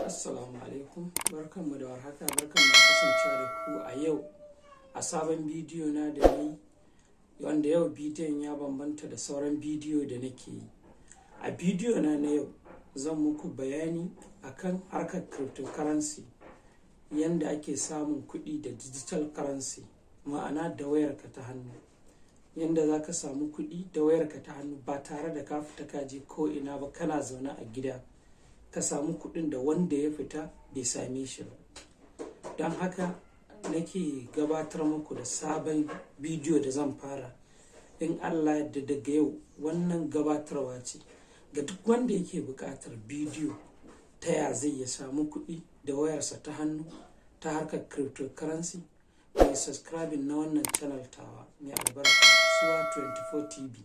Assalamu alaikum, barkanmu da warhaka, barkanmu da kasancewa da ku a yau a sabon bidiyo na da ni, wanda yau bidiyon ya bambanta da sauran bidiyo da nake yi. A bidiyo na na yau zan muku bayani akan harkar cryptocurrency, yanda ake samun kuɗi da digital currency, ma'ana da wayarka ta hannu. Yanda za ka samu kuɗi da wayarka ta hannu ba tare da ka fita ka je ko ina ba, kana zaune a gida ka samu kuɗin da wanda ya fita bai same shi ba. Don haka nake gabatar muku da sabon bidiyo da zan fara in Allah da daga yau. Wannan gabatarwa ce ga duk wanda yake buƙatar bidiyo ta ya zai ya samu kuɗi da wayarsa ta hannu ta harkar cryptocurrency, mai subscribing na wannan channel tawa mai albarka, Suwa 24 TV.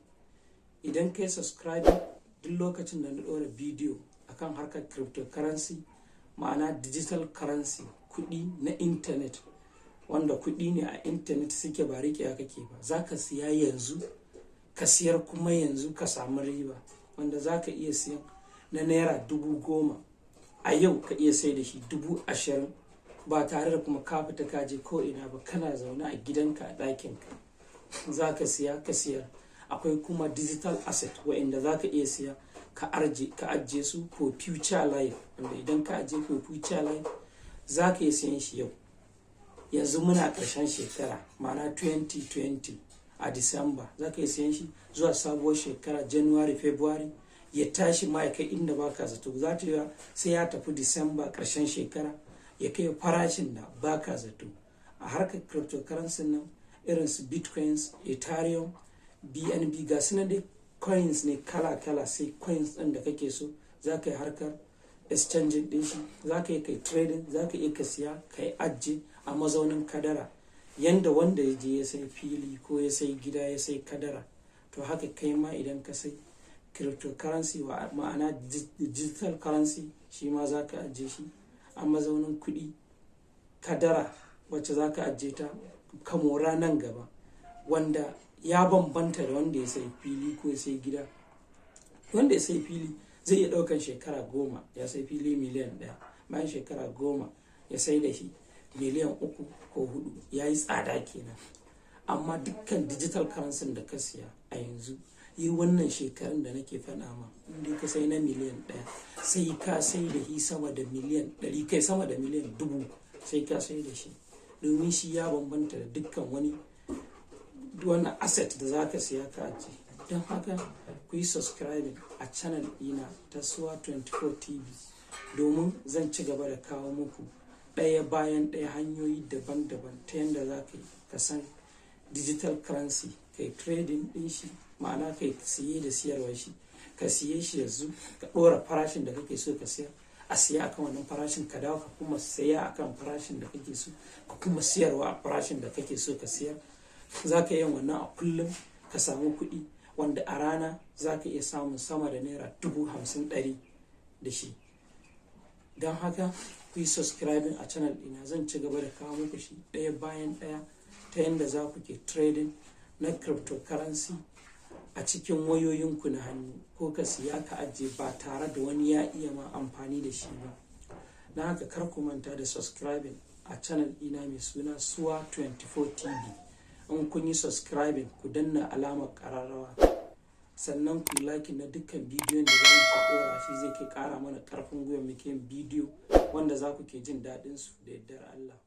Idan kai subscribing, duk lokacin da na ɗora bidiyo akan harkar cryptocurrency, ma'ana digital currency, kuɗi na intanet, wanda kuɗi ne a intanet suke, ba riƙewa kake ba, za ka siya yanzu ka siyar kuma yanzu ka samu riba, wanda za ka iya siyan na ₦10,000 a yau ka iya sai da shi 20,000 ba tare da kuma ka fita ka je ko ina ba, kana zaune a gidanka a ɗakinka za ka siya ka siyar. Akwai kuma digital asset wa'inda za ka iya siya ka ajiye su for future life, wanda idan ka ajiye for future life za ka iya siyan shi yau. Yanzu muna ƙarshen shekara, ma'ana 2020 a Disamba, za ka iya siyan shi zuwa sabuwar shekara, January, February, ya tashi ma ya kai inda baka zato. Za ta yi sai ya tafi Disamba, ƙarshen shekara, ya kai farashin da baka zato a harkar cryptocurrency nan, irin su bitcoins, Ethereum, BNB, ga su dai coins ne kala-kala. Sai coins ɗin da kake so za ka yi harkar exchanging ɗin shi, za ka yi kai trading, za ka iya ka siya ka yi ajiye a mazaunin kadara. Yanda wanda ya je ya sai fili ko ya sai gida, ya sai kadara, to haka kai ma idan ka sai cryptocurrency, ma'ana digital currency, shi ma za ka ajiye shi a mazaunin kuɗi, kadara wacce za ka ajiye ta ka mora nan gaba, wanda ya bambanta da wanda ya sai fili ko ya sai gida. Wanda ya sai fili zai iya ɗaukan shekara 10 ya sai fili miliyan 1, bayan shekara 10 ya sai da shi miliyan 3 ko 4, ya yi tsada kenan. Amma dukkan digital currency da ka siya a yanzu, yi wannan shekarun da nake faɗa ma, inda ka sai na miliyan 1, sai ka sai da shi sama da miliyan 100, kai sama da miliyan 1000 sai ka sai da shi, domin shi ya bambanta da dukkan wani wani asset da za ka siya ka ajiye. Don haka ku yi subscribing a channel ɗina ta Suwa 24 TV, domin zan ci gaba da kawo muku ɗaya bayan ɗaya hanyoyi daban-daban ta yadda za ka yi ka san digital currency, kai trading ɗin shi, ma'ana kai siye da siyarwa shi. Ka siye shi yanzu, ka ɗora farashin da kake so ka siya, a siya akan wannan farashin, ka dawo ka kuma saya akan farashin da kake so, ka kuma siyarwa a farashin da kake so ka siyar. Za ka yi wannan a kullum ka samu kuɗi, wanda a rana za ka iya samun sama da ₦50,000, 100 da shi. Don haka ku yi subscribing a channel ɗina, zan ci gaba da kawo muku shi ɗaya bayan ɗaya ta yadda za ku ke trading na cryptocurrency a cikin wayoyinku na hannu, ko ka siya ka ajiye ba tare da wani ya iya ma amfani da shi ba. Na haka kar ku manta da subscribing a channel ɗina mai suna Suwa 24 TV. In kun yi subscribing, ku danna alamar ƙararrawa, sannan ku like na dukkan bidiyon da za mu ke ɗora shi, zai ke ƙara mana ƙarfin gwiwa muke yin bidiyo wanda za ku ke jin daɗin su da yardar Allah.